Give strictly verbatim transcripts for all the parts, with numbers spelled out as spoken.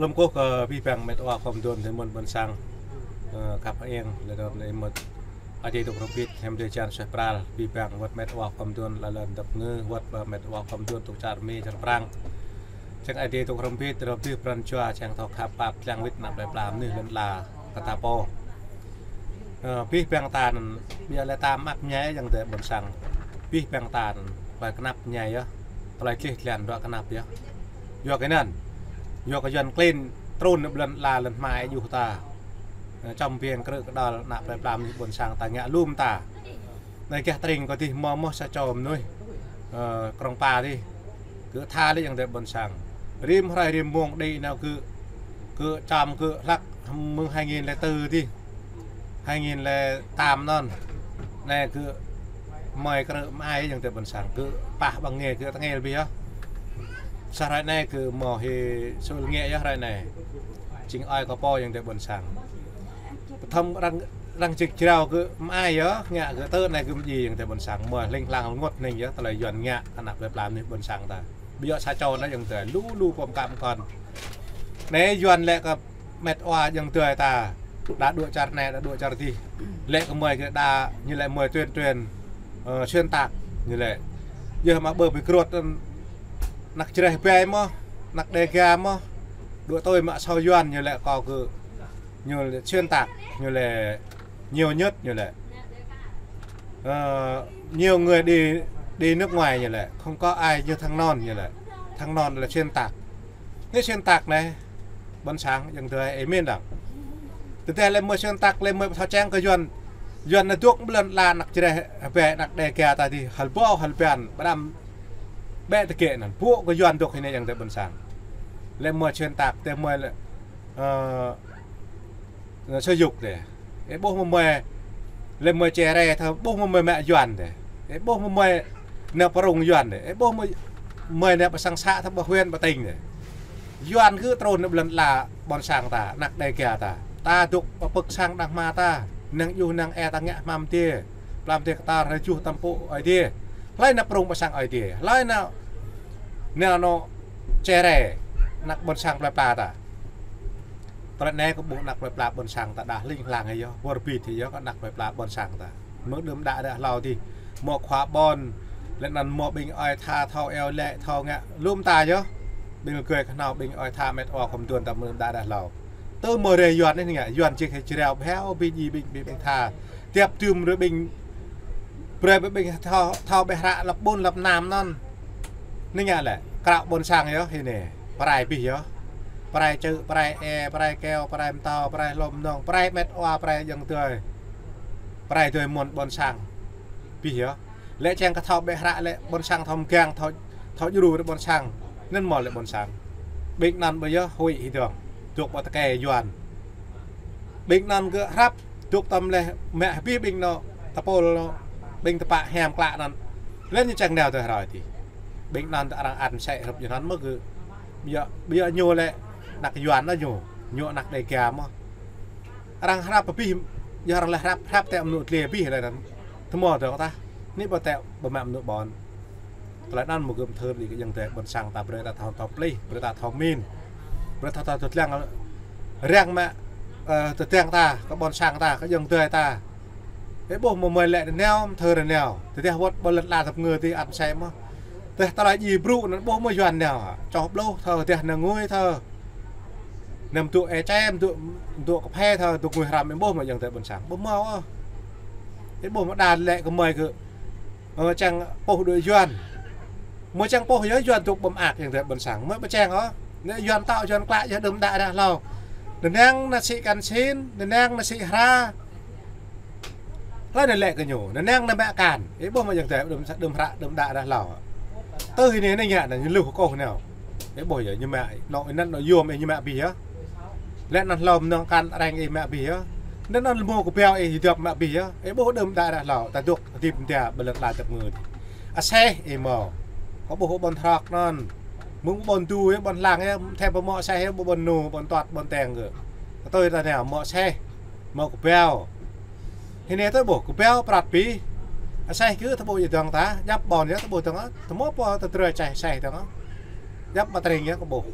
Kơkuh kơ abih bang met wa khŏm dŏn tơ mơ̆n ƀôn sang, ơ, khăp hơiêng, lĕ dŏn lĕ mơ̆t Adai dŏ hrŏm hơbĭt, hiam dêh jan suaih pral, abih bang wơ̆t met wa khŏm dŏn, lŏn dŏ ngơ, wơ̆t ƀă met wa khŏm dŏn tŭk čar Mi, čar Prang. Čang Adai dŏ hrŏm hơbĭt, rŏ bih pran jua, čang thâo khăp pap, tlang wĭt ană plơi pla mơnuih lŏn ala, kơ ta pô. Ơ, abih bang ta anŭn, ƀiă lĕ ta mă ñai yơh ayŏng adơi ƀôn sang. Abih bang ta anŭn, tơlơi kơnăp ñai yơh, tơlơi gleh glan dŏ kơnăp yơh. Yua kơ anŭn, yua kơ Yuan klin trŭn ƀơi lŏn ala lŏn hmai juh ta. Ơ, čăm biêng krư̆ kơdŏl ană plơi pla mơnuih ƀôn sang ta ngă lŏm ta. Anai gah tring kơ dih mơ̆ mơ̆ sa čô mơnuih, ơ, Krông Pa dih. Gơ̆ tha lĕ ayŏng adơi ƀôn sang. Rĭm hrơi rĭm mông đĭ nao gơ̆, gơ̆ čăm gơ̆ hlăk mơ̆ng hai nghìn lẻ tư dih. Hai nghìn lẻ tám anŭn. Anai gơ̆ mơi krư̆ mơai ayŏng adơi ƀôn sang. Gơ̆ pah ƀăng nge gơ̆ tơngel bih yơh. Sa hrơi anai gơ̆ mơ̆ hĭ sui ngĕ yơh hrơi anai. Jing ơi kơ pô ayŏng adơi ƀôn sang. Pơthăm arăng, arăng jik jrao gơ̆ mơai yơh, ngă gơ̆ tơ anai gơ̆ mơji ayŏng adơi ƀôn sang. Mơ̆ hling hlang rơngot hning yơh, tơlơi Yuan ngă, ană plơi pla mơnuih ƀôn sang ta. Ƀiă sa čô anai ayŏng adơi, lu lu pom kam kon. Anai Yuan lĕ kơ met wa ayŏng adơi ta, đa dŏ čar anai, đa dŏ čar dih. Lĕ kơ mơi kơ đa, ñu lĕ mơi tuyên truyền, ơ, xuyên tạc, ñu lĕ. Yơh mă ƀơ ƀơi krut, anăk Jrai ƀai mơ̆, anăk Đêga mơ̆, dŏ tui mă asâo Yuan ñu lĕ kơ gơ̆ ñu lĕ xuyên tạc, ñu lĕ nhiều nhất ñu lĕ. Ờ, nhiều người đi, đi nước ngoài ñu lĕ, không có ai như thằng non ñu lĕ. Thằng non là xuyên tạc. Anai xuyên tạc anai, ƀôn sang ayŏng adơi ih min dăng. Tơdah lĕ mơi xuyên tạc lĕ mơi thâo čang kơ Yuan. Yuan anai dŏ ƀơi lŏn ala anăk Jrai ƀai anăk Đêga ta dih hơl ƀâo hơl ƀan, ƀrăm ƀĕ tơgĕ anŭn. Pô kơ Yuan dŏ hĭ anai ayŏng adơi ƀôn sang. Lĕ mơi xuyên tạc, tơdah mơi lĕ, ơ, Ơ, sơ yuk dê. Ê, ƀuh mơ̆ mơi, lĕ mơi čere thơ, ƀuh mơ̆ mơi mă Yuan dê. Ê, ƀuh mơ̆ mơi nao prong Yuan dê. Ê, ƀuh mơ̆ mơi nao pơ sang xã thơ, pơ huyện, pơ tỉnh dê. Yuan gơ̆ trŭn nao ƀơi lŏn ala ƀôn sang ta, anăk Đêga ta. Ta dŏ pơ pơ̆k sang đang hma ta, năng djuh năng e ta ngă hmam dê. Plam dê kơtar hrơi juh tơmpŭ ơi dê. Hlơi nao prong pơ sang ơi dê. Hlơi nao, nao nao čere, anăk ƀôn sang plơi pla ta. Tơlơi anai kơ ƀuh anăk plơi pla ƀôn sang ta đah hling hlang hĭ yơh, wơr bĭt hĭ yơh kơ anăk plơi pla ƀôn sang ta. Mơ̆ng đưm đă đă hlâo dih, mơ̆ khua ƀôn, lĕ anŭn mơ̆ ƀing ơi tha thâo iâu laĭ thâo ngă lŏm ta yơh. Ƀing gơ̆ kơhnâo ƀing ơi tha met wa khŏm dŏn ta mơ̆ng đưm đă đă hlâo. Tơ mơ̆ rai Yuan anai ngă, Yuan jing hĭ jrao bheo ƀing djai ƀing ƀing tha. Tiap tơm rơ ƀing, brơi ƀing thâo, thâo ƀĕ hră lăp ƀôn lăp nam anŭn. Anai ngă lĕ, krao ƀôn sang yơh, hĭ anai. Pơrai bih yơh. Pơrai čư̆, pơrai e, pơrai keo, pơrai mơtâo, pơrai hlô mơnơ̆ng, pơrai met wa, pơrai ayŏng adơi. Pơrai adơi mơ̆n ƀôn sang. Bih yơh. Lĕ čang kơ thâo ƀĕ hră lĕ, ƀôn sang thâo mgang, thâo, thâo djru rơ ƀôn sang. Anŭn mơ̆ lĕ ƀôn sang. Ƀing anŭn ƀu yơh, huĭ hĭ dơ̆ng. Dŏ ƀơi tơkai Yuan. Ƀing anŭn gơ̆ hrăp, dŏ tơm leh mă hơbĭ ƀing nao, tơpul nao, ƀing tơpă hiam klă anŭn. Lĕ ñu čang nao tơ hrơi dih. Ƀing anŭn tơ arăng ăt mơsĕ hrăp ñu anŭn mơ̆ gơ̆. Ƀiă, ƀiă ñu lĕ, anăk Yuan anŭn ñu, ñu anăk Đêga mơ̆. Arăng hrăp abih, yơh arăng lĕ hrăp, hrăp tĕ mơnŭ tlê abih lĕ anŭn. Tơmơ̆ dơ̆ng tah, anai ƀu tĕ ƀu mă mơnŭ ƀôn. Tơlơi anŭn mơ̆ gơ̆ mơthơr đĭ kơ ayŏng adơi ƀôn sang ta brơi ta thâo tŏp plih, brơi ta thâo min. Brơi ta thâo tơdlăng, răng mă, ơ, tơdlăng ta, kơ ƀôn sang ta, kơ ayŏng adơi ta. Ê ƀuh mơ̆ mơi lĕ rơneo, mơthơr rơneo. Tơdah wơ̆t ƀơi lŏn ala tơpơngơ dih ăt mơsĕ mơ̆. Tơdah tơlơi djai brŭ anŭn ƀuh mơ̆ Yuan neo. Čoh ƀlŏh thơ, tơdah nao ngui thơ. Nao mơdŏ ê čem, mơdŏ, mơdŏ kơphê thơ, mơdŏ ngui hrăm, ê ƀuh mơ̆ ayŏng adơi ƀôn sang. Ƀuh mơ̆ ôh. Ê ƀuh mơ̆ đa lĕ kơ mơi gơ̆. Ơ, čang pŏh đuaĭ Yuan. Mơi čang pŏh yơh Yuan dŏ ƀơ̆m ak ayŏng adơi ƀôn sang. Mơi ƀu čang ôh. Anai Yuan tŏ Yuan klă yơh đưm đă đă hlâo. Nơnăng nao sĭ kăn sin, nơnăng nao sĭ hra. Hlơi nao lĕ kơ ñu, nơnăng nao mă kăn. Ê ƀuh mơ̆ ayŏng adơi đưm, đưm hră, đưm đă đă hlâo. Tơ hĭ anai anai ngă anai ñu luh kôh nao. Ê ƀuh yơh ñu mă, nao anŭn nao yôm ê ñu mă bih yơh. Lĕ anŭn hlâo mơnơ̆ng kăn arăng ê mă bih yơh. Anŭn anŭn lơmô kơbao ê hơdip mă bih yơh. Ê ƀuh đưm đă đă hlâo, ta dŏ hơdip mơda ƀơi lŏn ala tơpơngơ dih. Aseh ê mơ̆. Kơ ƀuh ƀôn Hrŏk anŭn. Mơ̆ng ƀôn Du yơh, ƀôn Hlang yơh, thêm ƀu mơ̆ aseh yơh, ƀôn Nu, ƀôn Tuăt, ƀôn Teng gơ̆. Kơ tui ta nao mơ̆ aseh, mơ̆ kơbao. Hĭ anai tơ ƀuh, kơbao prăt bih. Aseh gơ̆ tơ ƀuh yơh dơ̆ng ta, djăp ƀôn yơh tơ ƀuh dơ̆ng, tơ mơ̆ pô tơdrơi čeh aseh dơ̆ng. Djăp mă tring yơh kơ ƀuh.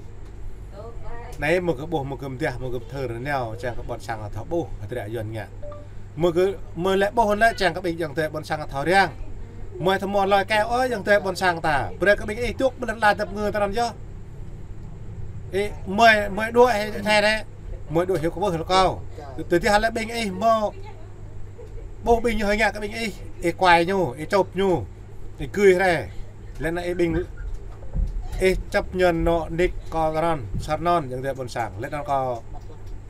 Anai mơ̆ kơ ƀuh, mơ̆ kơ mơdah, mơ̆ kơ pơthâo rơneo, čang kơ ƀôn sang thâo ƀuh, hơdră Yuan ngă. Mơ̆ kơ, mơ̆ lĕ ƀuh lĕ čang kơ ƀing ayŏng adơi ƀôn sang thâo răng. Mơ̆ thâo mơ̆ lơi kơ ơi ayŏng adơi ƀôn sang ta. Brơi kơ ƀing ih dŏ ƀơi lŏn ala dăp ngơ ta anŭn yơh. Ih, mơ̆, mơ̆ đuaĭ hĭ thê anai. Mơ̆ đuaĭ hĭ kơ ƀuh lĕ kâo. Tơdah lĕ ƀing ih mơ̆ ƀuh ƀing ñu hơi ngă kơ ƀing ih, ih kuai ñu, ih čŏp ñu, ih gưi rai. Lĕ anai ih ƀing, ih chấp nhận nô nik kâo răn, sar non ayŏng adơi ƀôn sang. Lĕ anŭn kâo,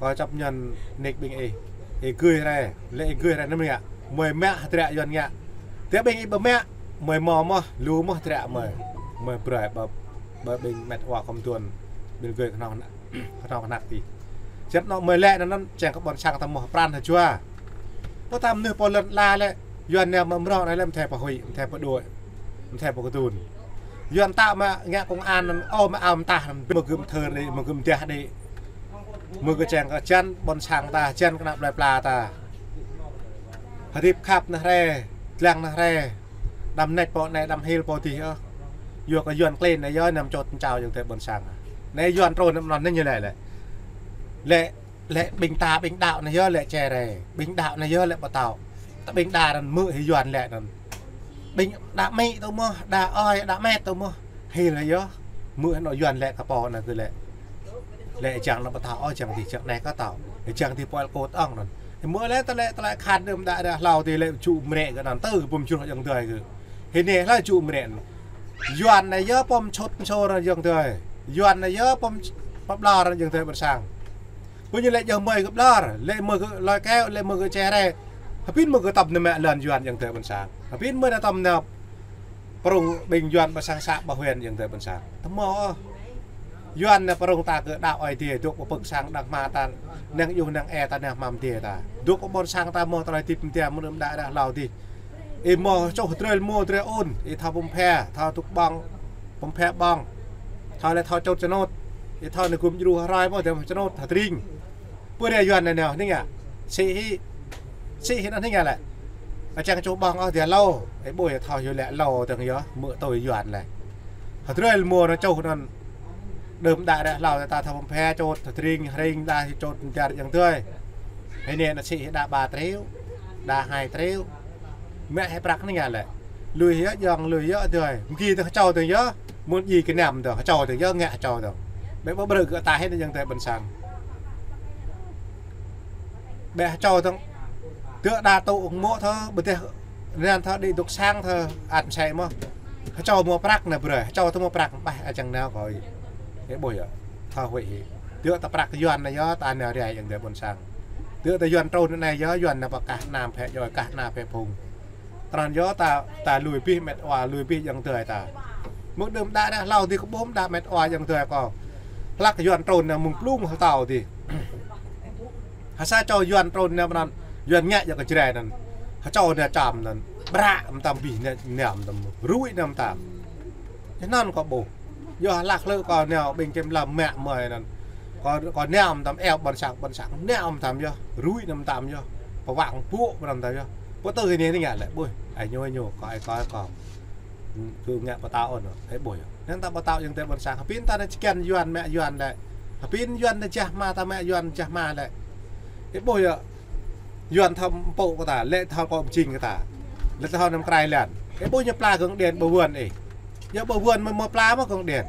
kâo chấp nhận nik ƀing ih, ih gưi rai, lĕ ih gưi rai anŭn ngă. Mơ̆ mă hơdră Yuan ngă. Tơdah ƀing ih ƀu mă, mơ̆ mơ̆ mơ̆, lu mơ̆ hơdră mơ̆, mơ̆ brơi ƀơi, ƀơi ƀing met wa kơmduôn, ƀing gưi kơnong ană. Kơnong kơnăk tih. Čăp nô mơ̆ lĕ anŭn, anŭn čang kơ ƀôn sang ta mơ̆ pran hơjua. Pơtăm nưh pô lŏn ala lĕ, Yuan anai mơ̆ mrô anai lĕ mơ̆ thâo pơhui, mơ̆ thâo pơđuaĭ, mơ̆ thâo pơkơdun. Yuan ta mơ̆ ngă công an anŭn, ơ mơ̆ ao mơ̆ tah anŭn, mơ̆ gưm thơr đi, mơ̆ gưm dah đi. Mơ̆ kơ čang kơ jăn ƀôn sang ta, jăn kơnăk plơi pla ta. Hơdip khăp neh rai, lăng neh rai. Đăm nĕč pô anai, đăm hil pô dih ôh. Yua kơ Yuan klin anai yơh anăm čŏt čao ayŏng adơi ƀôn sang. Anai Yuan trŭn anŭn anai ñu lĕ lĕ. Lĕ, lĕ ƀing ta ƀing đaŏ anai yơh lĕ čê rai. Ƀing đaŏ anai yơh lĕ pơtao. Ta ƀing đa anŭn mơ̆ hĭ Yuan lĕ anŭn. Ƀing đa mĭ tŭ mơ̆, đa ơi, đa met tŭ mơ̆. Hil anai yơh. Mơ̆ anŭn Yuan lĕ kơ pô anai kơ lĕ. Lĕ čang anŭn pơtao, ơ čang dih čang anai kơ tao. Čang dih pô el kot ong anŭn. Mơ̆ lĕ tơlơi, tơlơi khăn đơm đă đă hlâo dih lĕ čŭ mrĕ kơ anŭn tơ kơ pơm čuh ayŏng adơi kơ. Hĭ anai hlâo čŭ mrĕ anŭn. Yuan anai yơh pơm čŏt čô ră ayŏng adơi. Yuan anai yơh pơm pơblor ră ayŏng adơi ƀôn sang. Pô ñu lĕ yơh mơ̆ kơ blor, lĕ mơ̆ kơ lơi kơ, lĕ mơ̆ kơ čê rai. Hơbĭn mơ̆ kơ tơm nao mă lŏn Yuan ayŏng adơi ƀôn sang. Hơbĭn mơ̆ nao tơm nao prong ƀing Yuan ƀơi sang să ƀơi huyện ayŏng adơi ƀôn sang. Tơmơ̆ ôh. Yuan anai prong ta kơ đaŏ ơi dih, dŏ pơ pơ̆k sang đang hma ta, năng yŭ năng e ta năng hmam dih ta. Dŏ pơ ƀôn sang ta mơ̆ tơlơi hơdip mơ̆ dih, mơ̆ đơm đă đă hlâo dih. Ih mơ̆ čuh drơi mơ̆ drơi ôn, ih thâo pơm phe, thâo tŭk ƀơ̆ng, pơm phe ƀơ̆ng. Thâo lĕ thâo čŏt čơnôt, ih thâo anai gum djru hơrai mơ̆ dih čơnôt, hơtring. Pô rai Yuan anai nao, anai ngă. Sĭ hĭ, sĭ hĭ anŭn anai ngă lĕ. Ơ čang čuh ƀơ̆ng ôh dih hlâo, ih ƀuh yơh thâo yơh lĕ hlâo tơ̆ng yơh, mơ̆ tui Yuan lĕ. Hơdrơi mơ̆ anai čuh anŭn. Đơm đă đă hlâo ta thâo pơm phe čŏt, hơtring, hring, đa hĭ čŏt mơ̆ jar ayŏng adơi. Hĭ anai anŭn sĭ hĭ đa ba triệu, đa hai triệu. Mă hĭ prăk anai ngă lĕ. Lui yơh ayŏng, lui yơh adơi. Mơ̆ gih tơ̆ng hơčâo tơ̆ng yơh. Mơ̆n djai kơ năm tơ̆ng, hơčâo tơ̆ng yơh ngă hơčâo tơ̆ng. Ƀĕ ƀu brơi kơ ta hĭ anŭn ayŏng adơi ƀôn sang. Ƀĕ hơčâo tơ̆ng. Tơ̆ đa tŭ ung mŏ thơ, ƀơdeh rơnăn thơ, đĭ dŏ sang thơ, ăt mơsĕ mơ̆. Hơčâo mơ̆ prăk anai brơi, hơčâo tơ̆ mơ̆ prăk ƀah, ơ čang nao kơ ih. Ih ƀuh yơh, thâo huĭ hĭ. Tơ̆ ta prăk Yuan anai yơh, ta nao rai ayŏng adơi ƀôn sang. Tơ̆ ta Yuan trŭn anai yơh, Yuan anai pơkah ană phe djuai, kah ană phe phung. Tơnăn yơh ta, ta lui abih met wa, lui abih ayŏng adơi ta. Mơ̆ đơm đă đă hlâo dih kơ ƀuh đa met wa ayŏng adơi kâo. Hlăk Yuan trŭn anai mơ̆ng blung hơtâo dih. Hơsa čô Yuan trŭn anai mơ̆n, Yuan ngă yơh kơ Jrai anŭn. Hơčâo anai čăm anŭn. Bră mơtam abih anai, anai mơtam. Rui anai mơtam. Anŭn kâo ƀuh. Yơh hlăk hlơ̆ kâo nao ƀing kiểm lâm mă mơi anŭn. Kâo, kâo nao mơtam eo ƀôn sang, ƀôn sang. Nao mơtam yơh. Rui anai mơtam yơh. Pơwang pŭ mơtam yơh. Pơtơ hĭ anai ngă lĕ. Ƀuh. Ai ñu, ai ñu. Kâo, ai kâo, ai kâo. Kơ ngă pơtao ôn. Ih ƀuh yơh. Anŭn ta pơtao ayŏng adơi ƀôn sang. Hơbĭn ta anai čơkăn Yuan mă Yuan lĕ. Hơbĭn Yuan anai jah hma ta mă Yuan jah hma lĕ. Ih ƀuh yơh. Yuan thâo pơpŭ kơ ta, lĕ thâo kơ pơjing kơ ta. Lĕ thâo năm krai lăn. Ih ƀuh ñu pla gơ̆ng điện ƀơi vườn ih. Yơh ƀơi vườn mơ̆ mơ̆ pla mơ̆ gơ̆ng điện.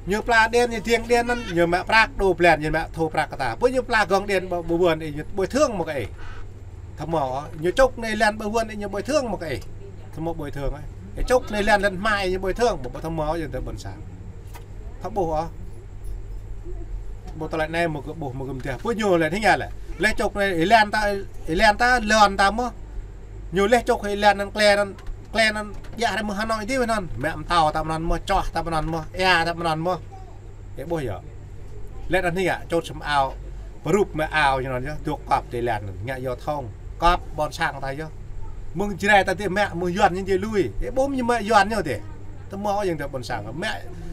Ñu pla điện, ñu tiêng điện anŭn, ñu mă prăk, đô blan, ñu mă thu prăk kơ ta. Ƀuh ñu pla gơ̆ng điện ƀơi, ƀơi vườn ih, ñu bồi thường mơ̆ kơ ih. Tơmơ̆, ñu čŏk anai lăn ƀơi vườn ih, ñu bồi thường mơ̆ kơ ih. Tơmơ̆ bồi thường ih. Ih čŏk anai lăn lăn hma ih, ñu bồi thường mơ̆, tơmơ̆ ayŏng adơi ƀôn sang. Thâo ƀuh ôh. Ƀuh tơlơi anai mơ̆ kơ ƀuh mơ̆ kơ mơdah. Pô ñu lĕ anai ngă lĕ. Lĕ čŏk anai, ih lăn ta, ih lăn ta, lŏn ta mơ̆. Ñu lĕ čŏk ih lăn anŭn klĕ anŭn, klĕ anŭn, djă rai mơ̆ng Hà Nội dih anŭn. Mă mơtâo ta mơnăn mơ̆, čoh ta mơnăn mơ̆, ea ta mơnăn mơ̆. Ih ƀuh yơh. Lĕ anŭn anai ngă, čŏt sem ao. Pơrup mă ao ñu anŭn yơh, dŏ kŏp tơlơi anŭn, ngă yơh thong. Kŏp ƀôn sang ta yơh. Mơ̆ng Jrai ta dih mă, mơ̆ng Yuan ñu dih lui. Ih ƀuh ñu mă Yuan ñu dih. Tơmơ̆ ayŏng adơi ƀôn sang. Mă,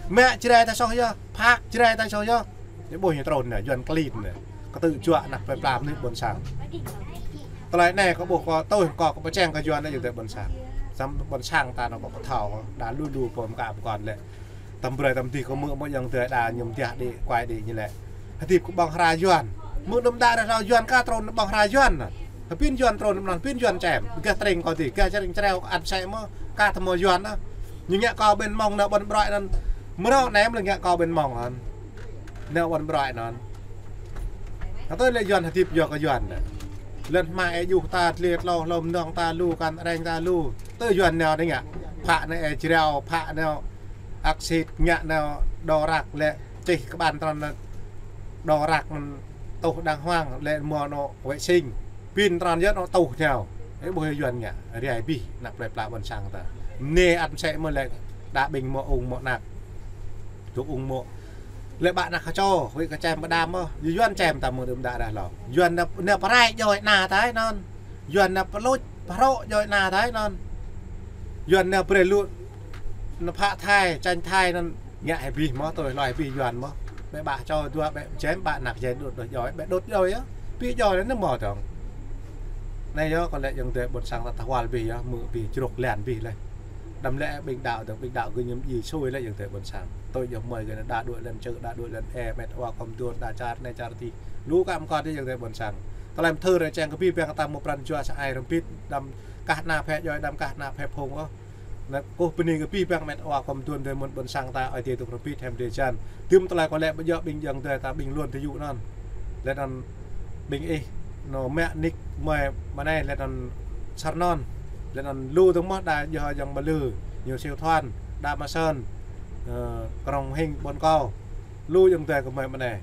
mă Jrai ta soh yơh. Phak Jrai ta soh yơh. Ih ƀuh ñu trŭn anai, Yuan klin anai. Kơtư̆ juă anăp plơi pla mơnuih ƀôn sang. Tơlơi anai kâo ƀuh kâo tui kâo kơ pơčeng kơ Yuan anai ayŏng adơi ƀôn sang. Samơ̆ ƀôn sang ta anŭn kâo pơthâo, đa lu lu pô mơkă pơkŏn lĕ. Tăm brơi tăm dih kơ mơ̆ mơ̆ ayŏng adơi đa ñu mơdah đĭ kuai đĭ ñu lĕ. Hơdip kơ ƀơ̆ng hră Yuan. Mơ̆ng đưm đă ră hlâo Yuan ka trŭn ƀơ̆ng hră Yuan anŭn. Hơpin Yuan trŭn anŭn, pin Yuan čem. Gah tring kâo dih, gah tring čreo ăt sĕ mơ̆, ka tơmâo Yuan anŭn. Ñu ngă kâo ƀing mơ̆ng nao ƀôn ƀroi anŭn. Mrâo anai mơ̆ lĕ ngă kâo ƀing mơ̆ng anŭn. Nao ƀôn ƀroi anŭn. Hơtơi lĕ Yuan hơdip yua kơ Yuan anŭn. Lŏn hmua ih juh ta, dliê tlâo hlô mơnơ̆ng ta lu, kăn reng ta lu. Tơ Yuan nao anai ngă. Phă anai ih jrao, phă nao ăk sit, ngă nao đo răk lĕ čih kơ ƀan trơn anŭn. Đo răk anŭn tuh đàng hoàng lĕ mơ̆ nao vệ sinh. Pin trơn yơh nao tuh theo. Ih ƀuh Yuan ngă, rai abih, ană plơi pla ƀôn sang ta. Mơnê ăt sĕ mơ̆ lĕ đa ƀing mơ̆ ung mơ̆ anăk. Dŏ ung mơ̆. Lĕ ƀă anăk kơ čô, huĭ kơ čem pơđam mơ̆. Yuan čem ta mơ̆ng đưm đă ră hlâo. Yuan nao, nao pơrai djoi ană ta anŭn. Yuan nao pơluč, pơhrŏ djoi ană ta anŭn. Yuan nao brơi lu, nao phă thai, čanh thai anŭn. Ngă hĭ abih mơ̆, tui hloi abih Yuan mơ̆. Ƀĕ ƀă čô dua, ƀĕ čem, ƀă anăk jai đŭt đôč djoi, ƀĕ đŭt djoi yơh. Abih djoi lĕ nao mơ̆ dong. Anai yơh, kâo lĕ ayŏng adơi ƀôn sang ta tơhual abih yơh, mơ̆ abih jrŏk lăn abih lĕ. Đăm lĕ ƀing đaŏ dong, ƀing đaŏ gơñu mơ̆ djai sui lĕ ayŏng adơi ƀôn sang. Tui yơh mơi gơñu đa đuaĭ lŏn čư̆, đa đuaĭ lŏn ê, met wa khŏm duôn, đa čar anai čar adih. Lu kơ mơkŏn yơh ayŏng adơi ƀôn sang. Tơlơi mơthưr čang kơ abih ƀing ta mơ̆ pran jua sa ai hrŏm hơbĭt, đăm kah ană phe djoi, đăm kah ană phe phung ôh. Anai kâo bơni kơ abih ƀing met wa khŏm duôn adơi mơ̆n ƀôn sang ta, Ơi Adai dŏ hrŏm hơbĭt hiam drơi jan. Tơm tơlơi kâo lĕ ƀu djơ̆ ƀing ayŏng adơi ta ƀing Luan tơyŭ anŭn. Lĕ anŭn ƀing ih nao mă nik mơi mơ̆ng anai lĕ anŭn Sar anŭn. Lĕ anŭn lu dong mơ̆ đa djơ̆ ayŏng Mlư, ñu Siu Thuan, đa Ma Sơn, ơ, Krông Hing ƀôn kâo. Lu ayŏng adơi kơ mơi mơ̆ng anai.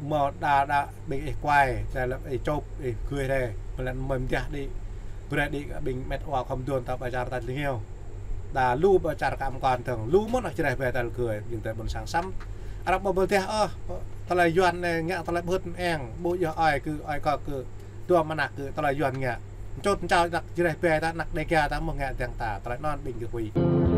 Mơ̆ đa đa ƀing ih kuai, čai lĕ ih čŏp, ih gui rai. Mơ̆ lĕ mơi mơdiah đĭ. Brơi đĭ kơ ƀing met wa khŏm duôn ta ƀơi čar ta lĕ ngiao. Đa lu ƀơi čar kơ mơkŏn dong, lu mơ̆n anăk Jrai ƀai ta lĕ gui, ayŏng adơi ƀôn sang săm. Arăng ƀu ƀơ̆l teh ôh, tơlơi Yuan anai ngă tơlơi ƀu hơ̆t mơeng, ƀu djơ̆ ơi kơ, ơi kơ kơ, dua mơnăk kơ, tơlơi Yuan ngă. Čŏt čao anăk Jrai ƀai ta, anăk Đêga ta, mơ̆ ngă dang ta, tơlơi anŭn ƀing gơ̆ huĭ.